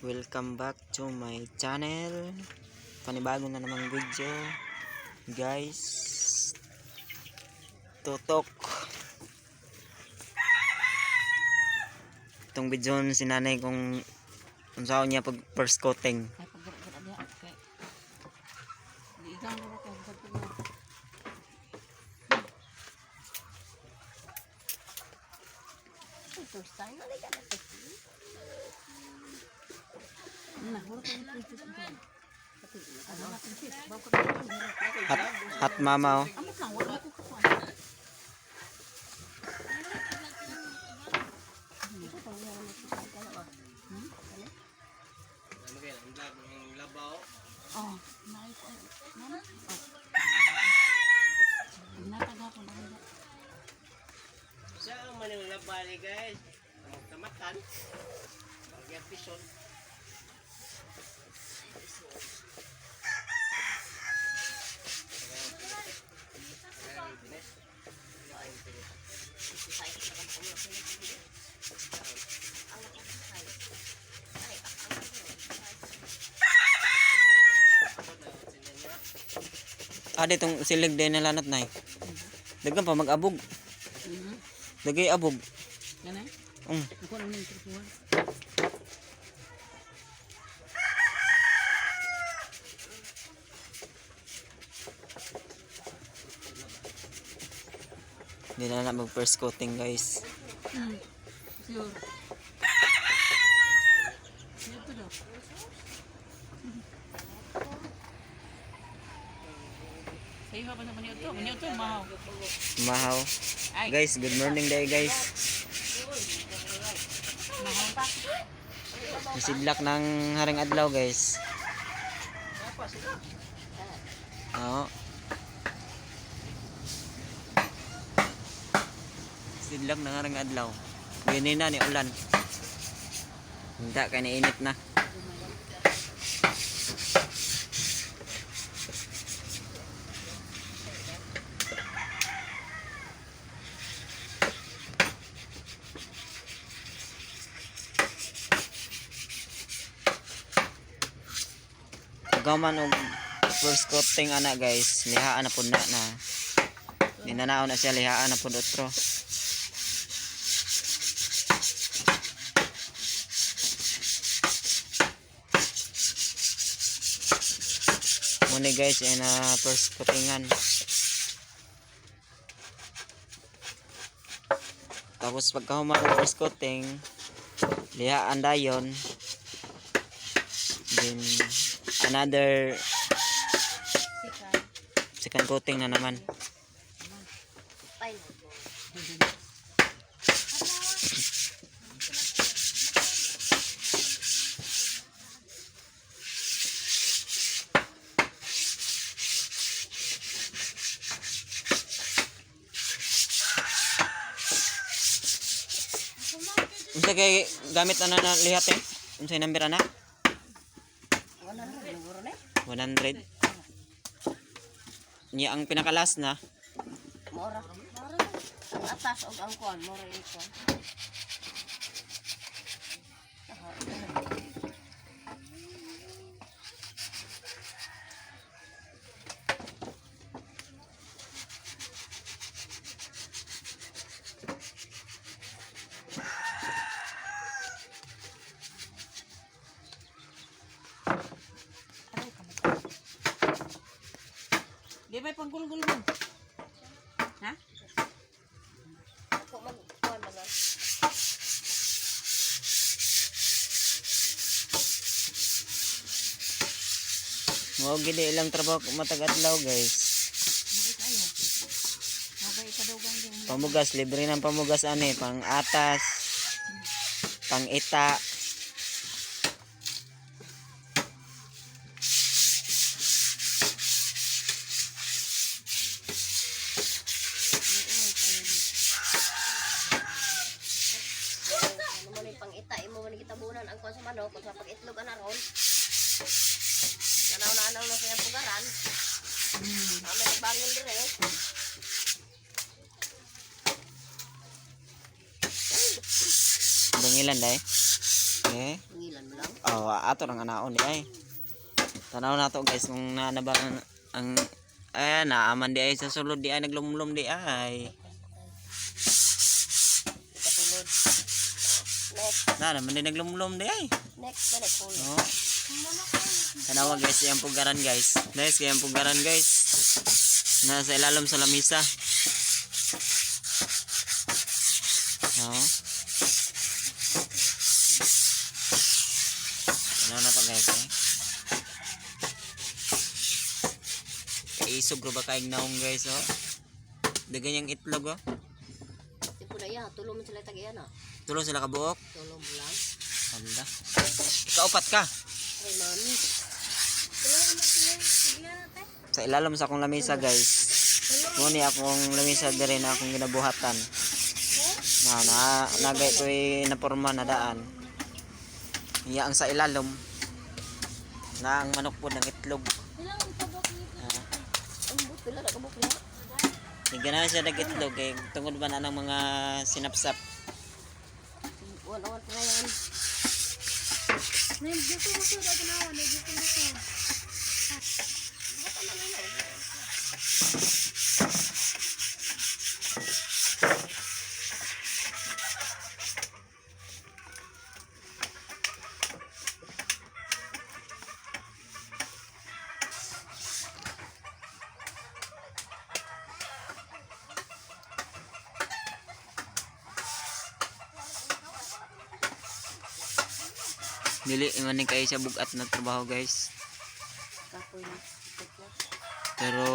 Welcome back to my channel. Panibago na namang video, guys. Tutok. Itong video si nanay kung unsaon niya pag first coating. Ay, pag diha kay giigang na kay sa tulo. Na, wala ko ng princess dito. Ano na princess? Bawo ka Hat, hat mama oh. Amot lang, wala ko kakuan. Oh, naay ko. Nana? Oh. Nataga ko na. Saan man ang labali, guys? Ang tamatan. Bagyan pison. Ah, ditong silig din na lanat nay. Daghan pa mag-abog. Dagay abog. Ganay? Ako na ning trukuan. Hindi na na mag first coating, guys. Sure. Dito daw. Sa'yo pa sa manyo to. Manyo to, mahaw. Mahaw. Ay. Guys, good morning day, guys. Nasidlak ng haring adlaw, guys. Oo. Sidlak ng haring adlaw. Gini na ni ulan. Hindi kay niinit na. Pagkaman og first coating ana, guys, lihaan na pud na na. Ninanaon na siya, lihaan na pud otro. Muna, guys, ay na first coatingan. Tapos pagkahuman og first coating, lihaan dayon. Then another second coating na naman. Unsa kay gamit ana na lihat eh? Unsay number ana? 100. Niya ang pinakalas na. Mora. Ang atas og ang kuan, mora iko. Di ba panggulgul mo? Ha? Ako mag kuan mga. Mao gid ilang trabaho matag adlaw, guys. Mura kayo. Okay, ikadugang din. Pamugas, libre ng pamugas ani, pang atas, pang ita. Ano man yung pangita imo man gitabunan ang kuan sa manok kung sa pag-itlog ana ron. Nanaw na anaw na sa iyang pugaran. Kami nagbangin dire. Bangilan dai. Eh, Ngilan. Lang. Oh, ato lang anaon di ay. Tanaw na to, guys, kung na ba ang ay naaman di ay sa sulod di ay naglumlum di ay. Kasulod. Next. Na naman di naglumlum di ay. Next na next. Oh. Tanawa, guys, iyang pugaran, guys. Guys, iyang pugaran, guys. Nasa ilalom sa lamisa. No. Tanaw na to, guys, eh. Kaisog ro ba kaing naong, guys, oh. Dagan yung itlog, oh. Tipo na iya, tulong man sila tag iya na. Tulo sila kabuok. Tulong mo lang. Hala. Ikaupat ka. Ay, mami. Sa ilalom sa akong lamisa, guys. Muni akong lamisa diri na akong ginabuhatan. Na na nagay ko'y naporma na daan. Iya ang sa ilalom na ang manok po ng itlog. Ang but, pila na kabuk niya. Di ganahan siya nag itlog kay tungod ba na ng mga sinapsap. One, one, na yan. Dili man ni kayo siya bugat na trabaho, guys. Kapoy na. Pero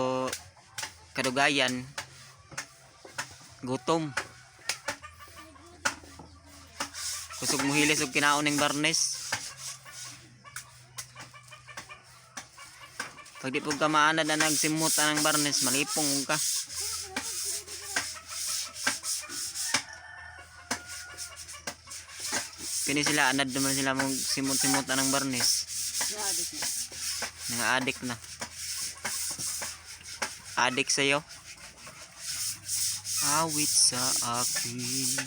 kadugayan gutom. Kusog mo hilis og kinaon ning barnes. Pag di pud ka maanad na nagsimot ang barnes, malipong ka. Kini sila anad naman sila mong simot-simot ang barnes. Naadik na. Nang-addict na. Addict sa'yo? Awit sa akin.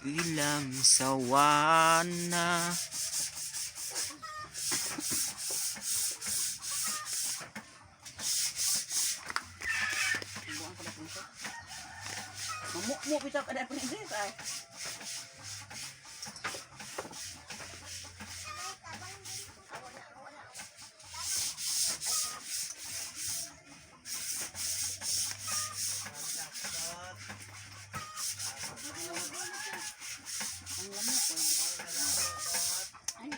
Ilang sawa na. Buang ka ba kung siya? Mamukmuk bitaw ka na po ni sis ay. Ang lamok ko. Ano?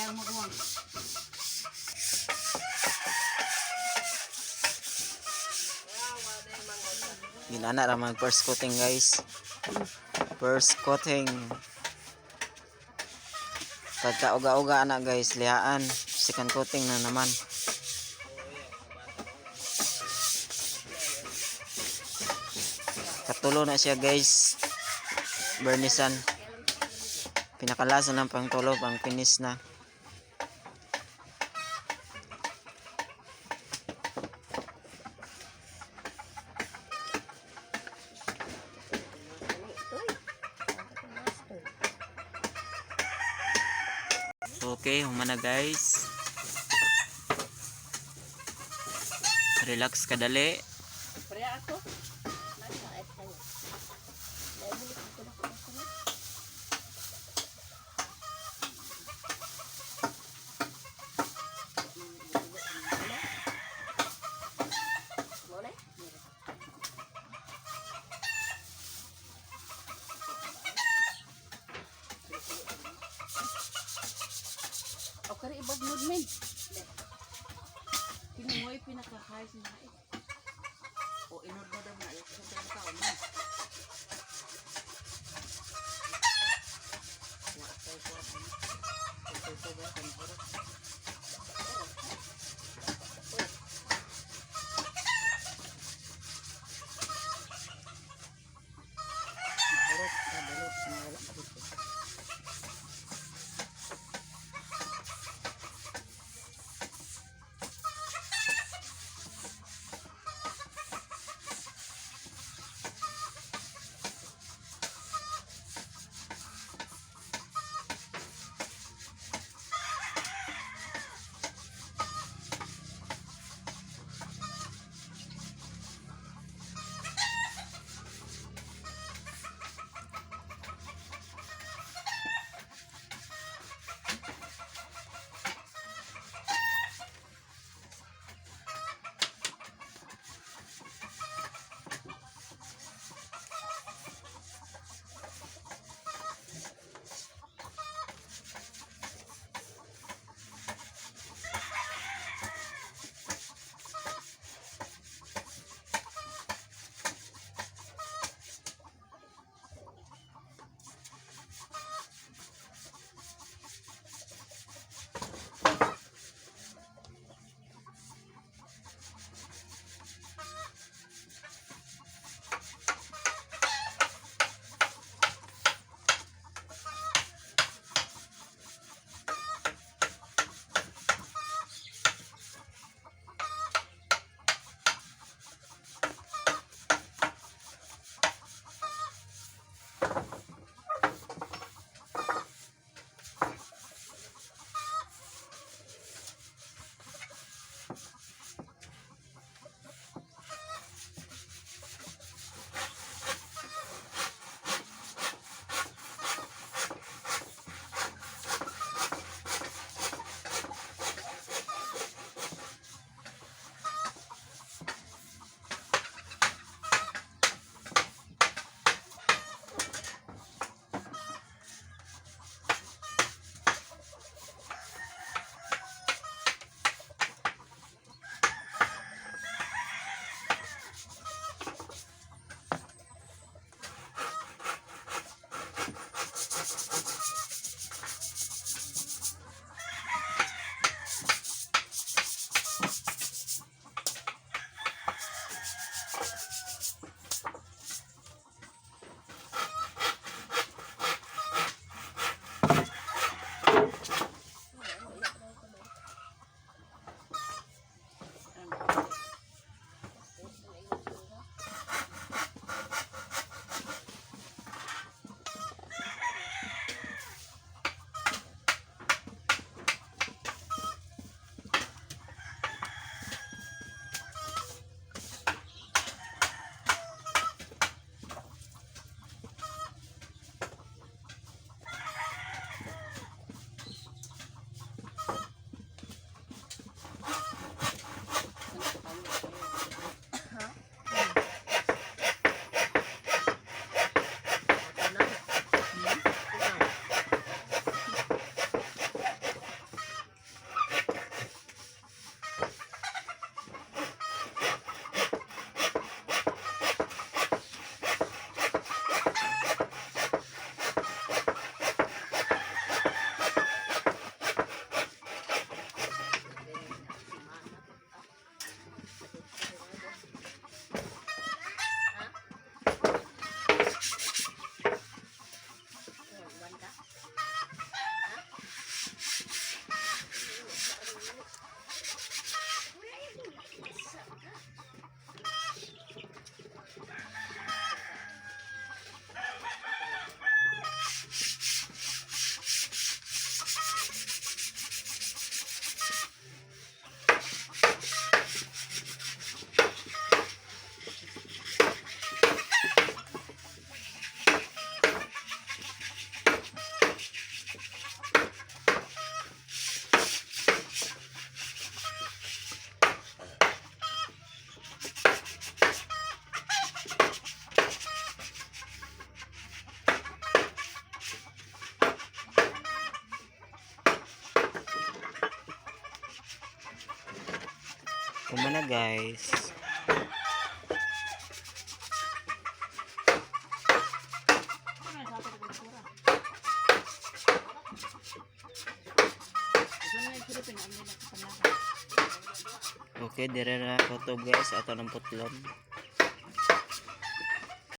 Kaya maguwang. Ginana ra mag first coating, guys. First coating. Pagka uga-uga ana, guys, lihaan. Second coating na naman. Katulo na siya, guys. Bernisan. Pinakalasa ng pangtulo, pang finish na. Okay, humana, guys. Relax kadali. Pareha ako. O kari ibag mood men. Kinumoy pinakakay sa mga eh. O inod mo daw na sa taon mo. Wa kay ko ano. Ito ba kan oras. Oras kabalo na wala pa dito. Kumana, guys. Okay, dire na ko to, guys, ato ng putlon.